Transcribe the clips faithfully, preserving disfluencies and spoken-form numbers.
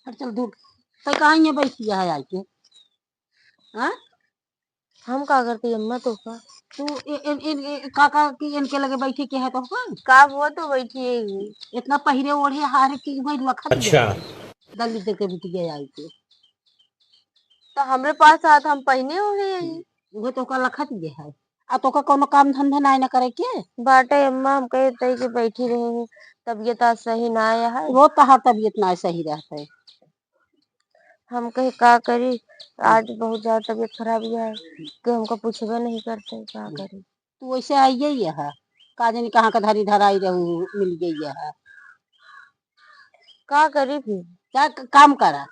हट चल दूर। तै कहाँ ये बैठी है आके? हाँ? हम का करती अम्मा तो का? तू ए-, इन, इन, इन, काका की इनके लगे बैठे के है तो का? का हुआ तो बैठी है ही। इतना पहिरे ओढ़े हार की भाई लखत गया अच्छा। है। दलिद्र के बिटिया आई के। तो हमरे पास आत हम पहिने ओढ़े यही। उहे तो का लखत गया है। आ तो का कोनो काम धंधा नाय ना करे के? बाटे अम्मा, हम कहे तई के बैठी रहे हैं, तबीयत आज सही ना आया है। वो तहार तबीयत ना सही रहता है। हम कहे का करी, आज बहुत ज्यादा तबीयत खराब हुआ है, कि हमका पूछबे नहीं करते, का हम्म। करी? तू वैसे आइए ही है, का जानी कहाँ का धरी धराई रहू, मिल गई है। का करी फिर? जा क-, काम करा,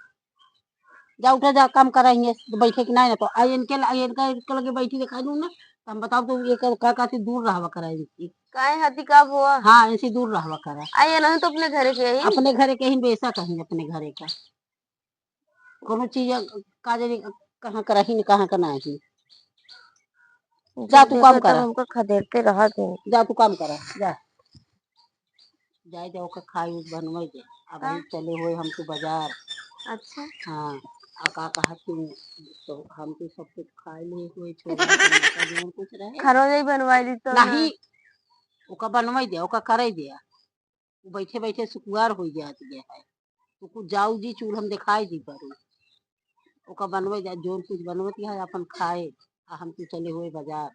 जा उठा, जा काम करा, हियाँ बैठे के नाय ना तो आ इनके ल-, आ इनका, इनके लगे बैठी दिखाई दूँ ना, तो हम बताओ तो ये का, का, का से दूर रहवा करा इनकी। काहे हती का हुआ? हाँ, इनसे दूर रहवा करा। आ ये नहीं तो अपने घरे के ही। अपने घरे के ही बेशक है, अपने घरे का। कोनो चीज का जानी कहाँ का रही न कहाँ का नाही। जा तू काम देखा तो करा। हमका खदेड़ते रहा थे। जा तू काम करा, जा। जाए दे ओकर खाए उए बनवाई दे। अब हम का? चले हुए हम तो बाजार। अच्छा। हाँ, आ का कहत तू तो हम तो सब कुछ खाए लिए हुए छोड़ा के नाश्ता जौन कुछ रहे। खरो नहीं बनवाई ली तो ना। नहीं, ओका बनवाई दे, ओका कराई दे। उ बैठे बैठे सुकुआर हो जात गया है। तो कुछ जाऊ जी चूल्हन दिखाई दी परू। ओका बनवे जा, जोन कुछ बनवत है अपन खाए, आ हम तू चले हुए बाजार।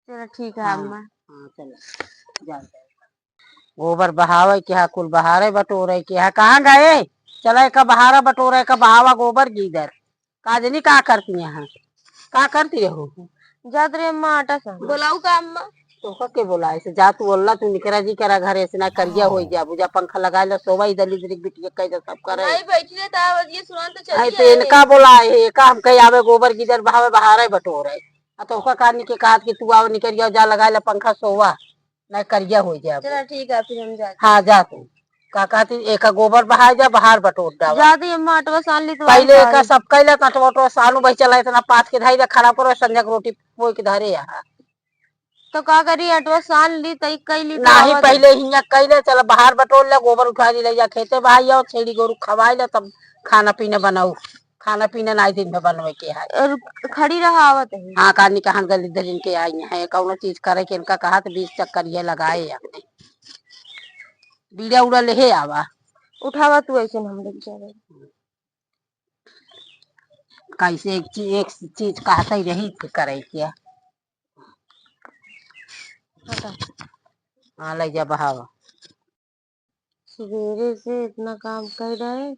चलो ठीक है हाँ, अम्मा। हाँ, चलो, जा, जा। गोबर बहावे के हा, कुल बहारे बटोरे के हा, कहाँ गए? चला एका बहारा बटोरे, एका बहावा गोबर गीदर। काजनी का करती यहाँ? का करती रहो? जात रहे अम्मा आटा सान। बोलाऊ का अम्मा? तोका के बोलाए से? जा तू बोलला, तू निकरा जी करा घरे से, ना करिया होई जा, बुझा पंखा लगाए ला, सोवा इधर इधर बिटिया कह दे सब करे। नहीं बैठी रहे तो आवाज ये सुनान तो आई चली तो आए। इनका बोलाए है, एका हम कहीं आवे गोबर गीदर बहावे बहारे बटोरे। आ तोका का निके कहत कि तू आवे निकरिया जा लगाए ला पंखा सोवा। ना करिया हो जाए। चला ठीक है, फिर हम जाते। हाँ, जा तू। का कहती, एका गोबर बहाए जा, बहार बटोर डावा। जाती अम्मा, आटवा सान ली तो पहले एका सब कैला, आटवा, आटवा सानू भाई चला, इतना पाथ के धाई दे, खराब करो, संजक रोटी पोई के धरे यहाँ। तो का करी, आटवा सान ली, तई कैली तो नाही, आवा दे। पहले हियाँ कैले, चला बहार बटोर ले, गोबर उठा ली, ले जा खेते बहाई आओ, छेड़ी गोरू खवाई ले, तब खाना पीना बनाऊ। खाना पीना नाई दिन में बनवे के है। और खड़ी रहा आवत है। हाँ, कानी कहाँ गली दरिन के आई है, कौनो चीज करे के इनका कहा तो बीस चक्कर ये लगाए अपने। बीड़ा उड़ा लेहे आवा। उठावा तू ऐसे हम लोग जा रहे। कैसे एक चीज, एक चीज कहते ही रही थी करे के। हटा। हाँ, ले जा बहावा। सुबेरे से इतना काम कर रहे,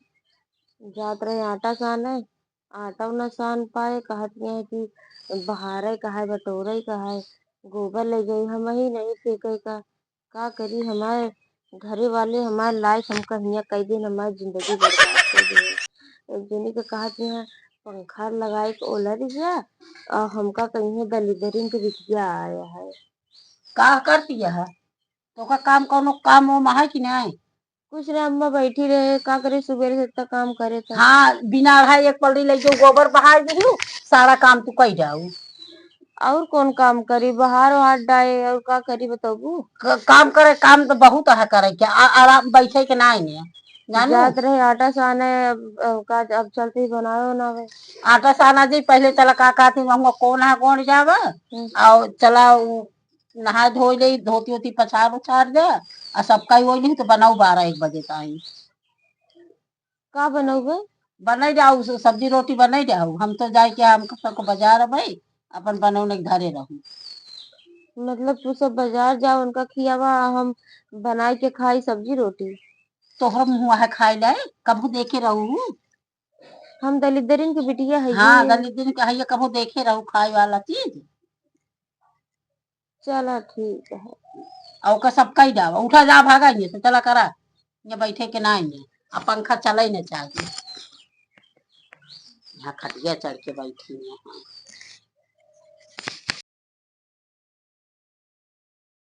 जात रहे आटा साने, आटा न सान पाए, कहत रहे कि बहारे कहाए, बटोरे कहाए, गोबर ले जाई, हम ही नहीं फेंके का, का करी, हमारे घरे वाले हमारे लायक हमका हियाँ कई दिन हमारी जिंदगी बर्बाद कर दिए। एक जनी के कहत रहे पंखा लगाए के ओला दिया, और हमका कहीं दलिदरिन के बिटिया आया है। का करती है? तोका काम, कौनो काम वाम है कि नहीं? कुछ ना अम्मा, बैठी रहे, का करे, सुबेरे से इतना काम करे था। हाँ, बिना अढ़ाई एक पलड़ी ले जाऊ, गोबर बहार दिहू, सारा काम तू कई जाऊ। और कौन काम करी, बहार वहार डाए, और का करी बताबू? क-, काम करे, काम तो बहुत है करे के, आ-, आराम बैठे के नाई ने, जानू? जात रहे आटा साने, अब, अब का, अब चलते ही बनावे बनावे। आटा साना जी, पहले चला का कहती, वहाँ कौन है, कौन जावा, हम्म। और चला उ नहाए धोए ले, धोती ओती पछार उछार दे, आ सबका ही ओइली तो बनाऊ बारह एक बजे ताई। का बनउबे? बनाई जाऊ, स-, सब्जी रोटी बनाई जाऊ। हम तो जाए के, हम सबको बाजार है भाई, अपन बनौने के धरे रहू। मतलब तू सब बाजार जाओ, उनका खियावा, हम बनाए के खाई सब्जी रोटी। तोहर मुँह है खाए ले, कभू देखे रहू? हम दलिद्दरिन के बिटिया है हाँ, ये। दलिद्दरिन के है ये, कभू देखे रहू खाए वाला चीज? चला ठीक है। आ ओकर सब कई जावा, उठा जा, भागा ये से, चला करा। ये बैठे के ना ये, आ पंखा चले न चाहिए। यहाँ खटिया चढ़ के बैठी है।